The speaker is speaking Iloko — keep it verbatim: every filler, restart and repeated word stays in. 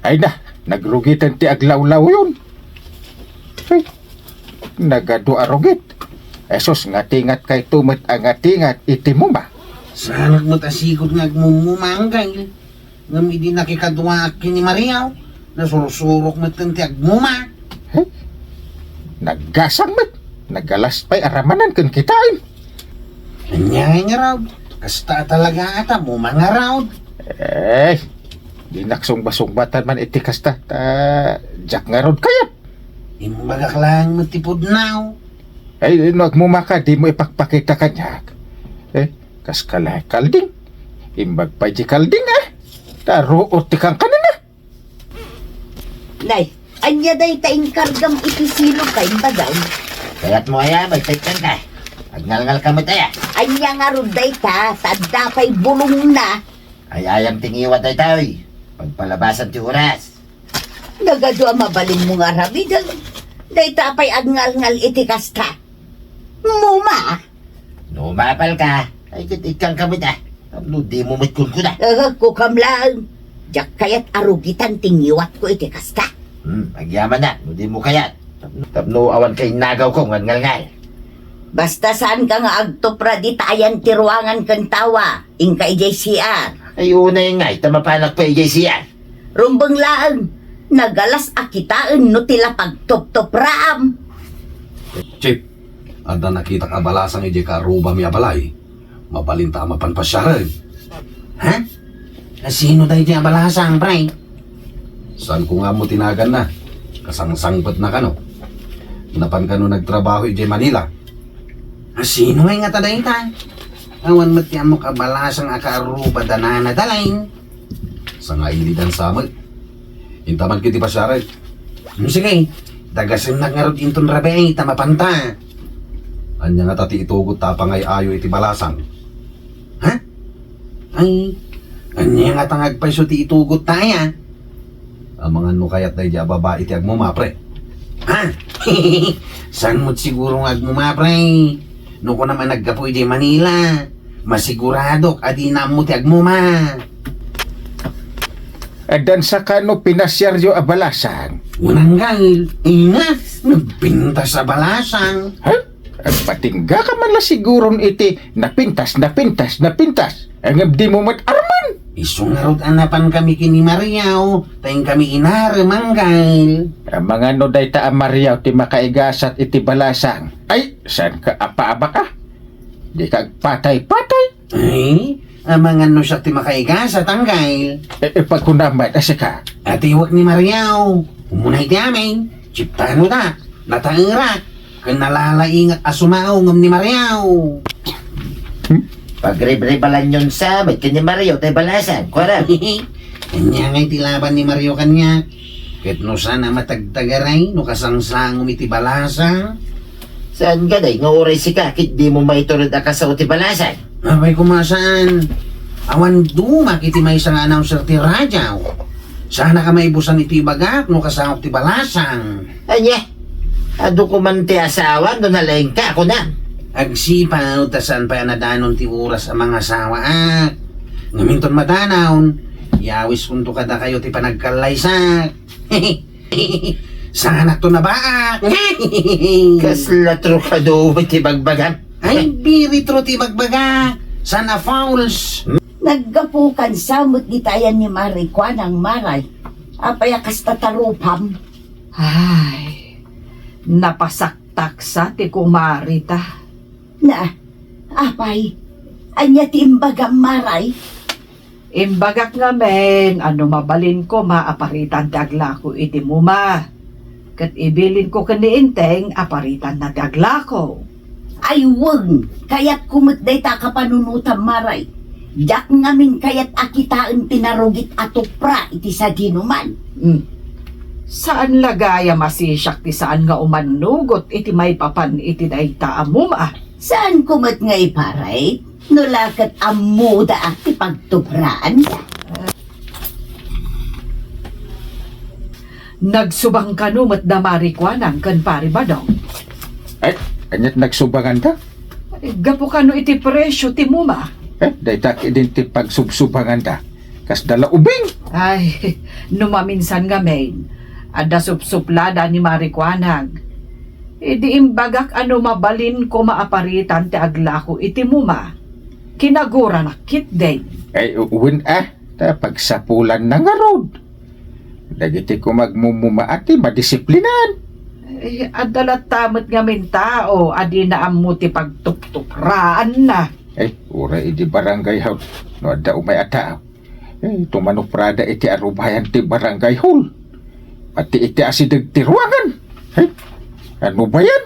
Ay na, nagrugiten ti aglawlawyon. Ay, nagadu a rugit. Esus, ngatingat kayto met a ngatingat iti Muma. Saanak met a sigud nga agmumuma, Anggail. Ngem idi nakikaduaak ken ni Mariaw, nasursurok metten ti agmuma. He? Naggasang met. Nagalas pay a ramanan ken kitaen. Ania ngay ngarud? Kasta a talaga a ta muma ngarud. Eh, dinak sungba-sungbatan man iti kasta, ta diak ngarud kayat. Imbagak laeng met ti pudno. Ay, no agmumaka, dimo ipakpakita kaniak. Eh, kas kalay kalding. Imbag pay di kalding, eh. Ta ruot ti kankanana. Nay, ania dayta inkargam iti silong ka imbagam? Kayatmo aya, may tekkan ka. Agngalngal ka met aya. Ania ngarud dayta, ta adda pay bulongna. Ay, ayam ti ngiwat dayta, oy. Pagpalabasan ti oras. Nagadu a mabalinmo nga aramiden. Dayta pay agngalngal iti kasta. Muma! No mapal ka, ay ket ikkan ka met a. Tapno dimo met kunkuna. Eh, kukam laeng. Diak kayat a rugitan ti ngiwatko iti kasta. Hmm, agyamanak, no dimo kayat. Tapno, tapno awan ka innagawko nga agngalngal. Basta saan ka nga agtupra dita ayan ti ruangan ken tawa, inka idiay C R. Ay, unay ngay, ta mapanak pay idiay C R. Rumbeng laeng, nagalas a kitaen no ti la pagtuptupraam. Chief, adda nakitak a balasang idiay kaarrubami a balay. Mabalinta a mapan pasiaren. Ha? Sino daydiay a balasang, pre? Saanko nga ammo ti naganna. Kasangsangpetna kano. Napan kano nagtrabaho idiay Manila. Sino ngay ngata dayta? Awan met ti ammok a balasang a kaarruba da Nana Dalain. Sangailidan sa met. Intaman ket ti pasiaren. Hmm, sige, dagasennak ngarud inton rabii ta mapanta. Ania ngata ti itugot ta apangay-ayo iti balasang? Ha? Ay, ania ngata nga agpayso ti itugot ta aya? Amangan no kayat daydiay a babai ti agmuma, pre. Ha? Saan met siguro nga agmuma, pre? No kunam a naggapu idiay Manila, masiguradok a dina ammo ti agmuma. Addan sa kano pinasiaryo a balasang? Unanggal, ina, nagpintas a balasang. Ha? Agpatingga ka man la siguron iti napintas, napintas, napintas. Ngem dimo met arman. Isu ngarud a napan kami ken ni Mariaw, ta inkami inarem, Anggail. Amangan no dayta a Mariaw ti makaigasat iti balasang. Ay, saan ka apaabak a? Di ka agpatay-patay. Ay, amangan no siak ti makaigasat, Anggail. E, e, pagkunam met a sika. Atiwek ni Mariaw. Umuna iti amin. Chiptano ta. Nataerak. Ken nalalaingak a sumao ngem ni Mariaw. Hmm? Pagribribalanyon sa met ken ni Mariaw tay balasang, kuara. Ania ngay ti laban ni Mariaw kaniak? Ket no saan a matagtagaray no kasangsangom iti balasang? Saan gaday nga uray sika ket dimo maitured a kasao ti balasang? Apay koma saan. Awan dumak iti maysa nga announcer ti radio. Saanak a maibusan iti ibagak no kasaok ti balasang. Ania? Adu koman ti asawam no nalaingka, kunam? Agsipaw ta saan pay a nadanon ti oras a mangasawaak. Ngem inton madanaw, yawiskonto kadakayo ti panagkallaysak. Saanakto nabaak. Kasla trukado ti bagbagam. Ay, very true ti bagbagak. Saan a false. Naggapu kan sa met dita ayan ni Mari Kuanang, Maray. Apay a kasta tarupam? Ay, napasaktak sa ti kumari ta. Na, apay, ania ti imbagam, Maray? Imbagak ngamin a no mabalin koma a paritan ti aglako iti muma. Ket ibilinko ken ni Enteng a paritanna ti aglako. Ay wen, kayatko met dayta a kapanunotam, Maray. Diak ngamin kayat a kitaen ti narugit a tupra iti sadinoman. Hmm. Saan la gayam a sisiak ti saan nga umannugot iti maipapan iti dayta a muma. Saanko met nga iparay no la ket ammoda ti pagtupraanda. Nagsubang kano met da Mari Kuanang ken Pari Badong? Eh, aniat nagsubanganda? Gapu kano iti presyo ti muma? Eh, dayta ketdin ti pagsubsubanganda. Kasda la ubing. Ay, no maminsan ngamin, adda supsuplada ni Mari Kuanag. Idi imbagak a no mabalin koma a paritan ti aglako iti muma, kinaguranak ketdin. Ay, u-, wen a, ta pagsapulanna ngarud. Dagiti koma agmumuma a ti madisiplinan. Eh, adda latta met ngamin tao a dina ammo ti pagtuptupraanna. Ay, uray idi barangay hall, no adda umay a tao. Eh, tumanoprada iti arubayan ti barangay hall. Pati iti asideg ti ruangan. Ay, ano ba yan?